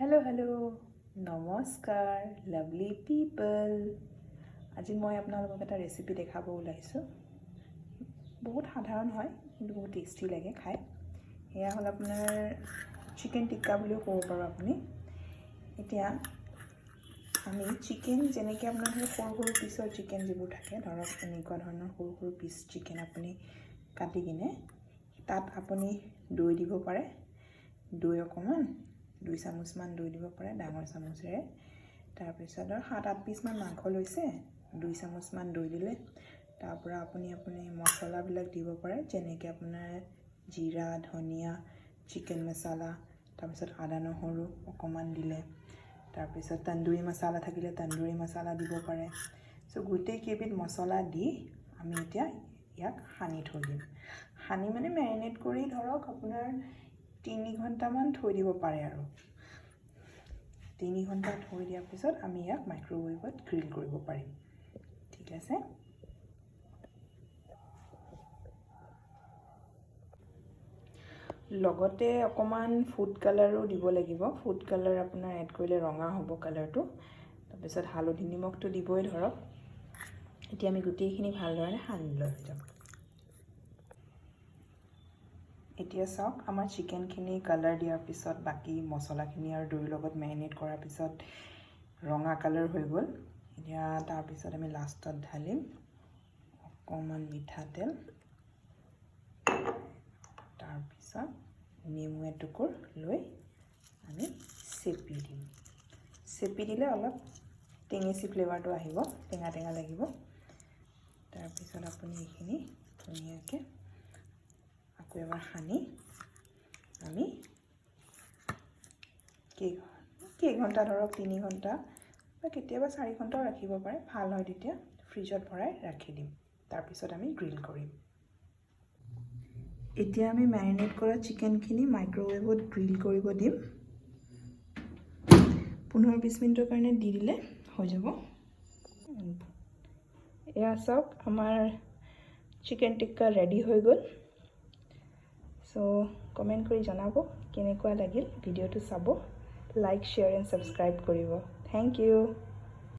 Hello' hello', নমস্কাৰ lovely পিপল। আজি মই আপোনালোকক এটা ৰেচিপি দেখাব ওলাইছোঁ। বহুত সাধাৰণ হয়, কিন্তু বহুত টেষ্টি লাগে খাই। সেয়া হ'ল আপোনাৰ চিকেন টিক্কা বুলিও ক'ব পাৰোঁ আপুনি। এতিয়া আমি চিকেন যেনেকৈ আপোনাৰ ধৰক সৰু সৰু পিচৰ চিকেন যিবোৰ থাকে, ধৰক এনেকুৱা ধৰণৰ সৰু সৰু পিচ চিকেন আপুনি কাটি কিনে তাত আপুনি দৈ দিব পাৰে। দৈ অকণমান, 2 চামুচমান দৈ দিব পাৰে ডাঙৰ চামুচেৰে। তাৰপিছত আৰু 7-8 পিচমান মাংস লৈছে, 2 চামুচমান দৈ দিলে। তাৰপৰা আপুনি মছলাবিলাক দিব পাৰে, যেনেকৈ আপোনাৰ জিৰা, ধনিয়া, চিকেন মছলা, তাৰপিছত আদা নহৰু অকণমান দিলে, তাৰপিছত তন্দুৰী মছলা থাকিলে তন্দুৰী মছলা দিব পাৰে। চ' গোটেই কেইবিধ মছলা দি আমি এতিয়া ইয়াক সানি থৈ দিম। সানি মানে মেৰিনেট কৰি ধৰক আপোনাৰ 3 ঘণ্টামান থৈ দিব পাৰে। আৰু 3 ঘণ্টা থৈ দিয়াৰ পিছত আমি ইয়াক মাইক্ৰ'ৱেভত গ্ৰিল কৰিব পাৰিম, ঠিক আছে? লগতে অকণমান ফুড কালাৰো দিব লাগিব। ফুড কালাৰ আপোনাৰ এড কৰিলে ৰঙা হ'ব কালাৰটো। তাৰপিছত হালধি, নিমখটো দিবই ধৰক। এতিয়া আমি গোটেইখিনি ভালদৰে সানি লৈ যাম। এতিয়া চাওক, আমাৰ চিকেনখিনি কালাৰ দিয়াৰ পিছত, বাকী মছলাখিনি আৰু দৈৰ লগত মেৰিনেট কৰাৰ পিছত ৰঙা কালাৰ হৈ গ'ল। এতিয়া তাৰপিছত আমি লাষ্টত ঢালিম অকণমান মিঠাতেল। তাৰপিছত নেমু এটুকুৰ লৈ আমি চেপি দিম। চেপি দিলে অলপ টেঙেচি ফ্লেভাৰটো আহিব, টেঙা টেঙা লাগিব। তাৰপিছত আপুনি এইখিনি ধুনীয়াকৈ আকৌ এবাৰ সানি আমি কেইঘণ্টা, ধৰক 3 ঘণ্টা বা কেতিয়াবা 4 ঘণ্টাও ৰাখিব পাৰে, ভাল হয় তেতিয়া, ফ্ৰিজত ভৰাই ৰাখি দিম। তাৰপিছত আমি গ্ৰিল কৰিম। এতিয়া আমি মেৰিনেট কৰা চিকেনখিনি মাইক্ৰ'ৱেভত গ্ৰিল কৰিব দিম। 15-20 মিনিটৰ কাৰণে দি দিলে হৈ যাব। এয়া চাওক, আমাৰ চিকেন টিক্কা ৰেডি হৈ গ'ল। চ' কমেণ্ট কৰি জনাব কেনেকুৱা লাগিল। ভিডিঅ'টো চাব, লাইক, শ্বেয়াৰ এণ্ড ছাবস্ক্ৰাইব কৰিব। Thank you.